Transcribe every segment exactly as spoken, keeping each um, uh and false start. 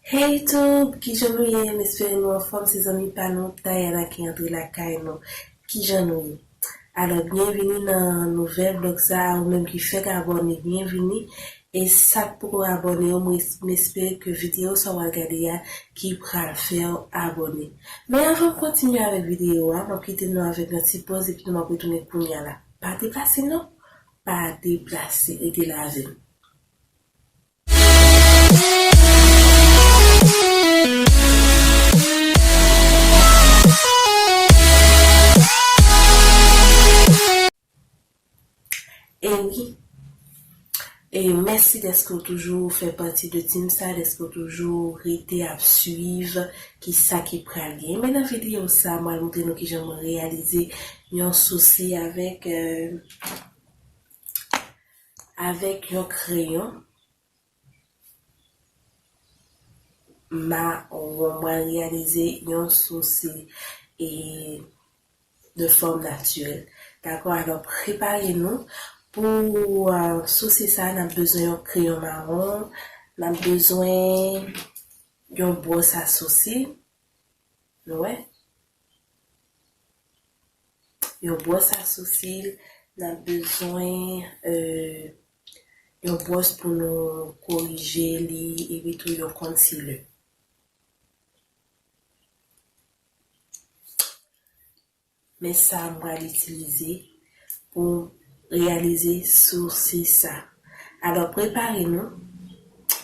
Hey YouTube, kijan nou ye? M espere nou anfòm, se zanmi pa nou, Diana ki antre lakay nou. Kijan nou ye? Alò, byenvini nan nouvèl vlog sa a, ou menm ki fèk abòne, byenvini. E sa k poko abòne yo, mwen es-, m espere ke videyo sa w al gade a ki pral fè w abòne. Men anvan m kontinye avèk videyo a, m ap kite nou avèk yon ti pòz epi nou m ap retounen kounya la. Pa deplase non, pa deplase, rete la avè m. E wi. E mèsi dèske w toujou fè pati de team sa, dèske w toujou rete ap swiv kisa ki pral gen. Men nan videyo sa, mwen al montre nou kijan mwen reyalize yon sousi avèk, euh, avèk yon kreyon. Mawon, mwen reyalize yon sousi e de fòm natirèl. Dakò, alò prepare nou pou, euh, sousi sa, n ap bezwen yon kreyon mawon, n ap bezwen yon bwòs a sousi, nou wè. Yon bwòs a sousi, n ap bezwen, euh, yon bwòs pou nou korije li, epi tou yon concealer. Men sa m pral itilize pou reyalize sousi sa. Alò, prepare nou,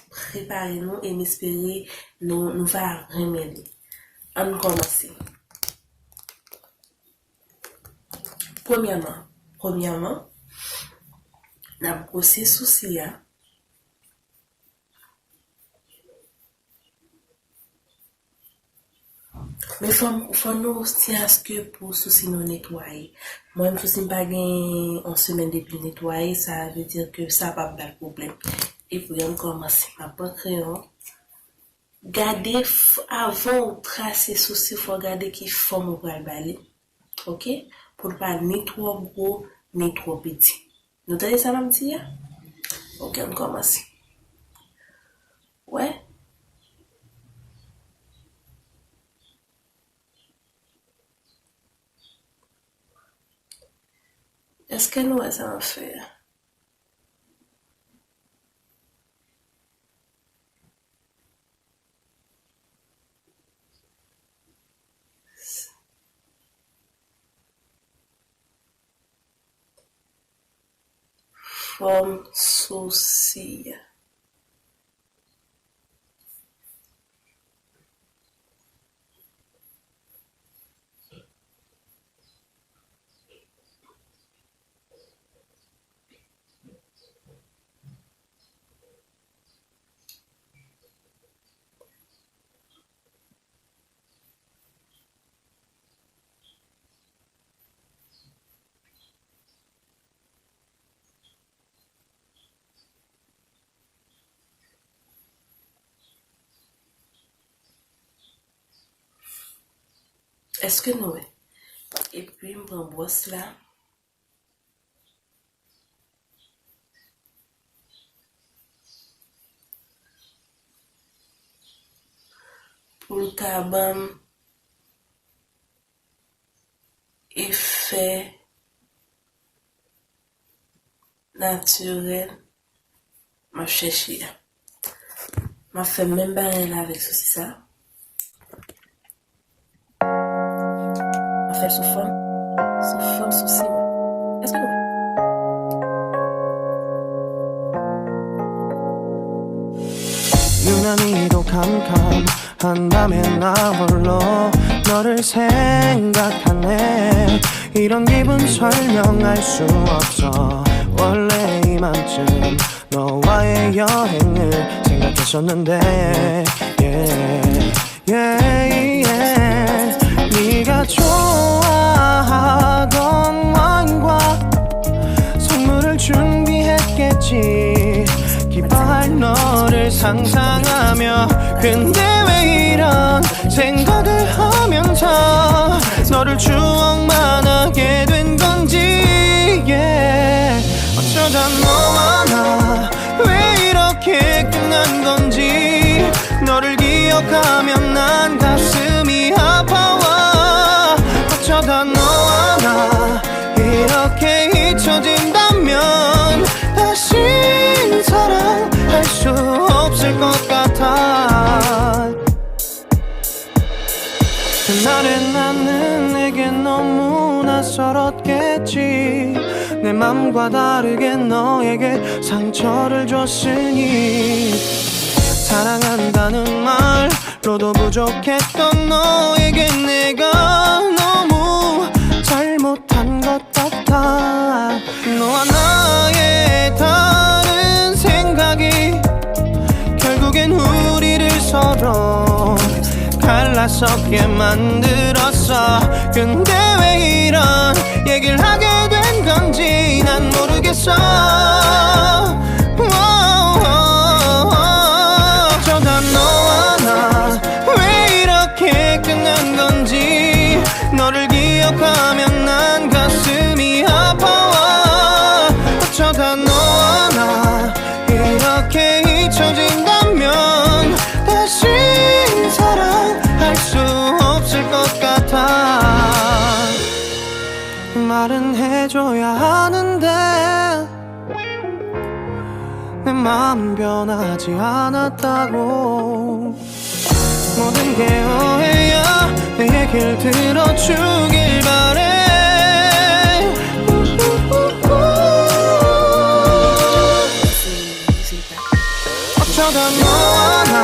prepare nou e m espere nou, nou va renmen li. Ann kòmanse. Premyèman, premyèman, n ap gwose sousi a. Men fò, fò nou tyen aske pou sousi nou netwaye. Mwen menm sousi m pa gen yon semèn depi m netwaye, sa vle di ke sa p ap ba l pwoblèm. Epi ann kòmanse, m ap pran kreyon. Gade f-, avan w trase sousi, fò w gade ki fòm ou pral ba li. Oke? Pou l pa ni twò gwo, ni twò piti. Nou tande sa m ap di a? Oke, ann kòmanse. Wè? Èske nou wè sa m ap fè a? Fòm sousi a. Èske nou wè? Epi m pran bwòs la. Pou l ka ban m efè natirèl m ap chèche a. M ap fè menm bagay la avèk sousi sa. M ap fè l sou fòm, sou fòm sousi mwen. Èske nou wè? 유난히도 캄캄한 밤에 나 홀로 너를 생각하네. 이런 기분 설명할 수 없어. 원래 이맘쯤 너와의 여행을 생각했었는데, yeah. Yeah, yeah. 네가 좋아하던 와인과 선물을 준비했겠지. 기뻐할 너를 상상하며. 근데 왜 이런 생각을 하면서 너를 추억만 하게 된 건지, yeah. 어쩌다 너와 나 왜 이렇게 끝난 건지. 너를 가면 난 가슴이 아파와 어쩌다 너와 나 이렇게 잊혀진다면 다신 사랑할 수 없을 것 같아 그날의 나는 내게 너무 낯설었겠지 내 맘과 다르게 너에게 상처를 줬으니 사랑한다는 말로도 부족했던 너에게 내가 너무 잘못한 것 같아 너와 나의 다른 생각이 결국엔 우리를 서로 갈라서게 만들었어 근데 왜 이런 얘기를 하게 된 건지 난 모르겠어 어쩌다 너와 나 왜 이렇게 끝난 건지 너를 기억하면 난 가슴이 아파와 어쩌다 너와 나 이렇게 잊혀진다면 다시 사랑할 수 없을 것 같아 말은 해줘야 하는데 내 마음 변하지 않았다고 모든 게 오해야 내 얘길 들어주길 바래 어쩌다 너와 나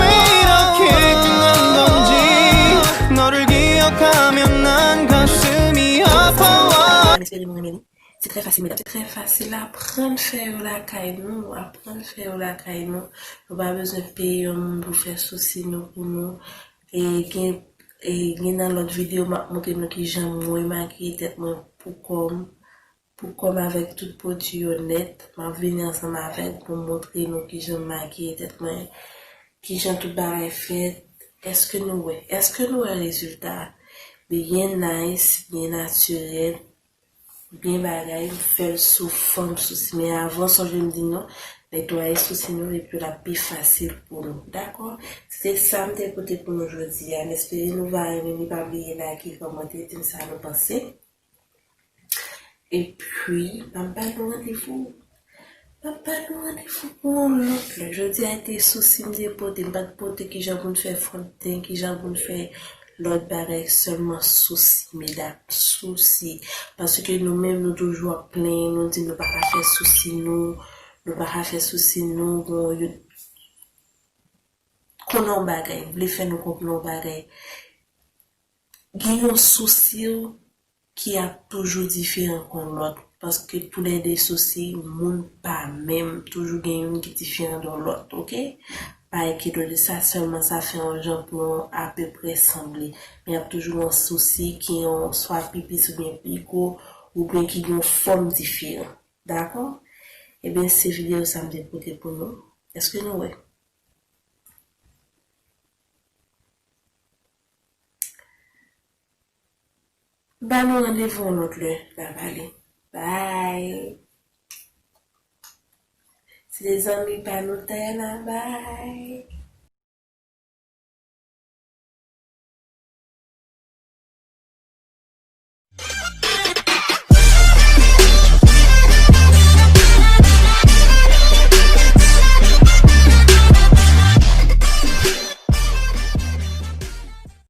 왜 이렇게 끝난 건지 너를 기억하면 난 가슴이 아파와 Se trè fasil, medam. Se trè fasil aprann fè yo lakay nou, aprann fè yo lakay nou. Nou pa bezwen peye yon moun pou fè sousi nou pou nou. E gen, e gen nan lòt videyo m ap montre nou kijan mwen makiye tèt mwen pou kò m, pou kò m avèk tout pwodui yo nèt. M ap vini ansanm avèk pou m montre nou kijan m makiye tèt mwen, kijan tout bagay fèt. Èske nou wè? Èske nou wè rezilta a? Byen nice, byen natirèl. Byen bagay, m fè l sou fòm sousi. Men avan, sonje m di nou, netwaye sousi nou epi l ap pi fasil pou nou. Dakò? Se sa m te pote pou nou jodi a. M espere nou va renmen li. Pa bliye like, kòmante, di m sa nou panse. Epi, m ap ba nou randevou. M ap ba nou randevou pou yon lòt lè. Jodi a te sousi m te pote. M pa t pote kijan pou n fè fònten, kijan pou n fè lòt bagay, sèlman sousi, medam, sousi. Paske nou menm, nou toujou ap plenyen, nou di nou pa ka fè sousi nou, nou pa ka fè sousi nou, bon, yo konnen yon bagay, vle fè nou konprann yon bagay. Gen yon sousi w ki ap toujou diferan kon lòt, paske toulède sousi moun pa menm, toujou gen youn ki diferan de lòt, oke? Pa enkyete w de sa, sèlman sa fè yon jan pou yon apeprè sanble. Men y ap toujou gen yon sousi ki yon swa pi piti oubyen pi gwo, oubyen ki gen yon fòm diferan. Dakò? Ebyen, se videyo sa m te pote pou nou. Èske nou wè? Ba nou randevou yon lòt lè, n a pale. Bye! Se de zanmi pa nou tè la, bye!